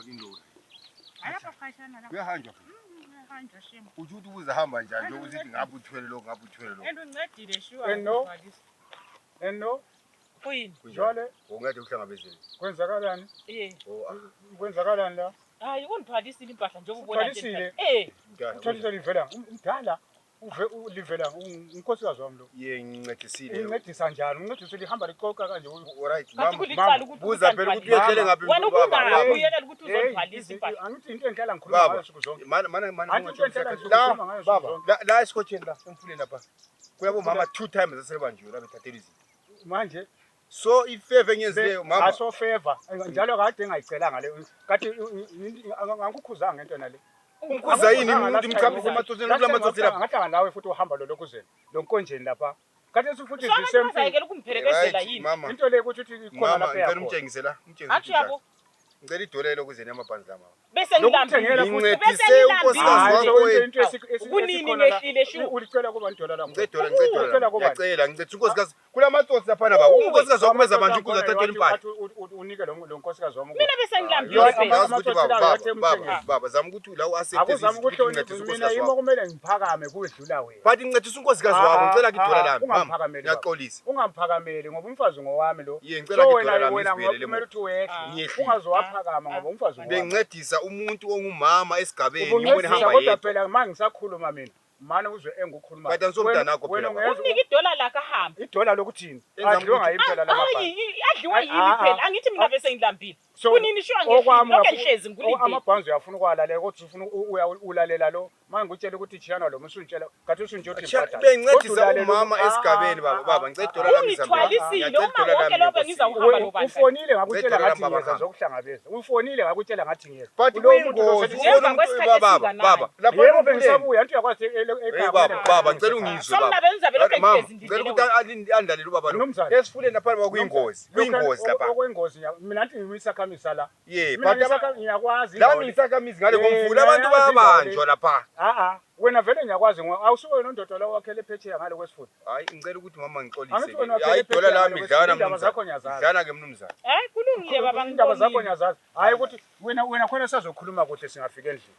Into Hayi, apha khatshana la. Kuyahanjwa futhi. Kuyahanjwa shame. Utsho ukuthi ubuzahamba njani njengoba usithi ngapha uthwele lo, ngapha uthwele lo. And uncedile sure. And no. And no, Kuyini? Jwale Ungade uhlangabezeni. Kwenzakalani? Eh. Oh, ah, Kwenzakalani la? Hayi, undithwalisile impahla njengoba ubona nje. Uthwalisile? Eh. Mntwana. Uthwalisile livela umdala uve livela unkosikazi wami lo. Ye, ngincedisile. Uncedisa njani? Uncedisa lihamba liqoqa kanje. Alright, Kanti mama. kulicala ukuthi Buza phela ukuthi uzandithwalisa. uyehlele ngaphi Wena baba. ubungaphi Baba. uyekela ukuthi Hey, uzondithwalisa impahla. Angithi into engihlala ngikhuluma Baba. ngayo nsuku zonke. Mana mana mana. Angithi into engihlala La ngikhuluma ngayo nsuku baba, zonke. la esikotsheni la, emfuleni lapha. Kuyabo mama two times asebanjiwe la bethathelwa izinto. Manje So ifavor engiyenzileyo mama. Aso favor. Njalo kade engayicelanga le. Kade angikukhuzanga ngento nale. Ungikhuza yini umuntu imchapise ematsotsini Last time kulamatsotsi lapha? Ngahlangana nawe futhi uhamba lo lokuzeni. Lo nkonjeni lapha. Kade futhi So the abantu same thing. bazayekela ukumpherekezela Right, yini? mama. Into le ukuthi uthi ikhona Mama, lapha ngicela yakhona. umtshengise la, umtshengise. Athi uyabo. Ngicela idolelo ukuze namabhanzi la mama. Bese Lokuthengela ngilambile. futhi. Ngincedise unkosikazi Hayi, wakho so into wena. into Kunini esikhona la- ngehlile shu. Ulicela kuba idola lakho. Ngicela idola, ngicela Ulicela idola. kubani? Ngiyacela, ngicela unkosikazi. Kulamatsotsi laphana baba. Unkosikazi wakho beza abantu ukuze athathe impahla. Athi unike lo nkosikazi wami. Mina bese ngilambile Hayi, phela. Yazi ukuthi baba, Amatsotsi lawo baba, athe baba, umthengele. baba, zama ukuthi la u-accept Akuzama ukuthi ukuthi ngincedise mina unkosikazi yimo wakho. kumele ngiphakame kudlula wena. But ngincedisa unkosikazi wakho, ngicela ke idola Ah, ah, lami. Mama, ungangiphakameli, baba. ngiyaxolisa. Ungangiphakameli ngoba umfazi ngowami lo. Ye, ngicela So ke wena idola lami wena izibuyelele kumele emuva. ukuthi wehle. Ngiyehlile. Ungaze waphakama ngoba umfazi ngowami. Bengincedisa umuntu ongumama esigabeni, ngibone Ubuncedisa hamba kodwa yedwa. phela ma ngisakhuluma mina. Mane uzwe engukhuluma. But angisomntanakho phela, baba. Umnike idola lakhe ahambe. Idola lokuthini? Enza Adliwe ukuthi- ngayi phela lamabhasi. Hayi, adliwe Ayi, yimi ah, phela. ah. Angithi mina bese ngilambile. So, Kunini shuwa ngehlile. okwami Lokho uyafuna- ngihlezi ngikulindele. Amabhanzi uyafuna ukwalalela kodwa ufuna ulalela lo. Manje ngikutshela ukuthi jiyana lo musuntshela kathi usuntshela ukuthi Cha, ngibhadale. bengincedisa Kodwa ulalela umama ukuthi- esigabeni ah, baba, ah, baba, ah, ngicela ah, idola lami Ungithwalisile Ngiyacela uma idola konke lami lokho Nkosi. ngizawuhamba nobani. Ufonile ngakutshela Ngicela ngathi idola lami, ngiyeza baba. zokuhlangabeza. Ufonile ngakutshela ngathi ngiyeza. But Kulowo muntu lo kuyingozi sethi- ubona Ngemva umuntu kwesikhathi baba, esinganani. baba, lapha Yebo emfuleni. bengisabuya anti uyakwazi Hey ekhaya baba, kumele- baba, ngicela ungizwe So mina baba. bengizabe lokho Mama, ngihlezi ngicela ndidlele ukuthi wena. andalele ubaba lo. Mnumzane. Esifuleni lapha baba kuyingozi, kuyingozi lapha. Okwengozi mina ngithi ngiyisakhamiza la. Yeah, Mina but ngiyakwazi la indawo le. ngisakamizi ngale Eh, komfula abantu ngiyayazi indawo bayabanjwa le. lapha. Ah ah, wena vele ngiyakwazi ngoba awusuke wena undoda la wakhele phetsheya ngale kwesifunda. Hayi, ngicela ukuthi mama ngixolise. Angithi wena Hayi, wakhele idola phetsheya lami ngale dlana kwesifunda, indaba mnumzane. zakho ngiyazazi. Dlana ke mnumzane. Hayi, kulungile baba Indaba zakho ngibonile. ngiyazazi. Hayi ukuthi wena khona sazokhuluma kuhle singafika endlini.